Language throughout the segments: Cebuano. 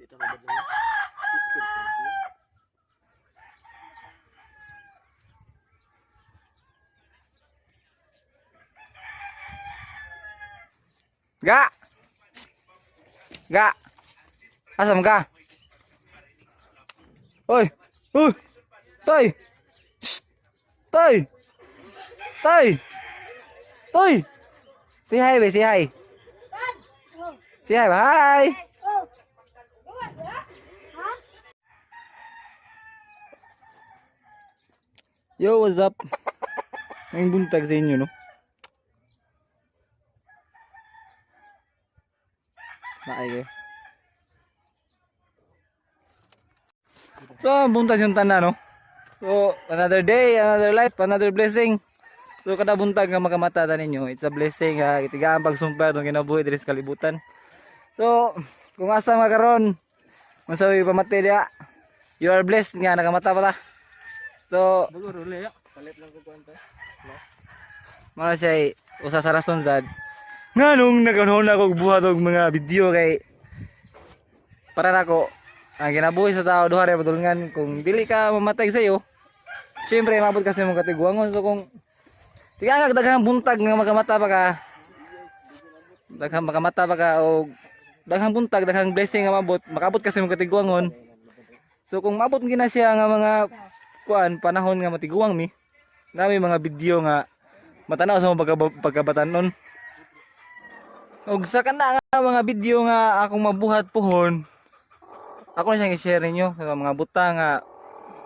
Dito ka ba dyan? Ga! Ga! Asa man ka? Oy! Uy! Tay! Shh! Tay! Tay! Tay! Say hi, be. Say hi. Say hi. Hi! Yo, what's up? Ngayong buntag sa inyo, no? Naay kayo. So, buntag yung tanan, no? So, another day, another life, another blessing. So, kada buntag nga makamata ta ninyo, it's a blessing, ha. Itigaan pagsumpa itong kinabuhi diri sa kalibutan. So, kung asa nga karon, unsa may pamati diha, you are blessed nga nakamata pa ta. So, Bago rule ya. Palit lang ko kwenta. Mga siya usa sa rason sad. Nganong naganoon ako og buhat og mga video kay para nako ang kinabuhi sa tao duha ra padulngan. Kung dili ka mamatay sa iyo, syempre mabot ka sa imong katiguangon. So kung tiga nga daghang buntag nga makamata pa ka, daghang makamata pa ka og daghang buntag, daghang blessing nga mabot, makabot ka sa imong katiguangon. So kung mabot gina siya nga mga kuan panahon nga matiguang mi, nami mga video nga matanaw sa mga pagkabatanon. Ug sa kana nga mga video nga akong mabuhat pohon, ako na siyang i-share ninyo sa mga buta nga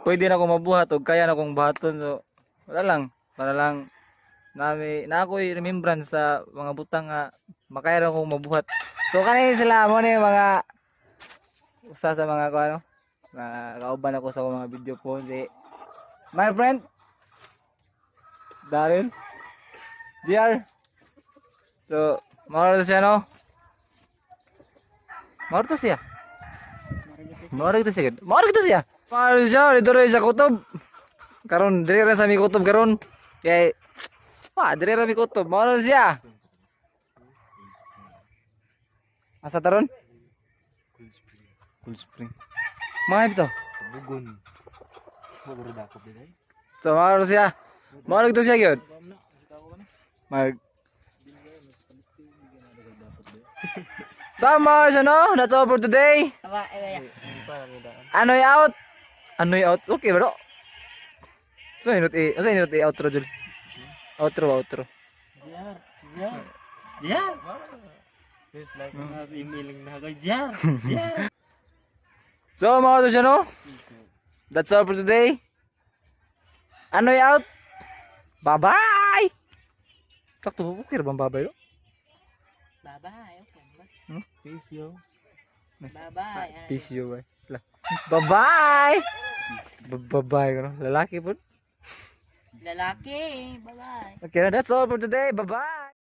pwede na akong mabuhat ug kaya na akong buhaton. So wala lang, para lang nami na ako'y remembrance sa mga butang nga makaya na akong mabuhat. So kani sila mo ni mga usa sa mga kuan, ano, na kauban ako sa mga video po, si my friend Daryl GR. So, mao to siya, no? Mao to siya. Mao to siya. Mao to siya. Mao to siya, dito rin sa kutob. Karon diri ra sa mi kutob karon. Kay wa diri ra mi kutob. Mao to siya. Asa taron? Cool Spring. Cool Spring. Mga ito. Bugon. Bago dakop din ay. So, mao to siya. Mao to siya gyud. Mag So, mga siya, no? That's all for today. Anoy out. Anoy out. Okay, bro. So, inot i, so inot i outro jul. Outro, outro. Jar. Jar. Jar. It's like nas emailing na ako. Jar. Jar. So, mga siya, no? That's all for today. Anoy out. Bye-bye. Sakto, okay ra bang bye-bye, no? Bye-bye. Okay ba? Peace yo. Bye-bye. Peace yo, bye. Bye-bye. Bye-bye, no? Lalaki po. Lalaki. Bye-bye. Okay, that's all for today. Bye-bye.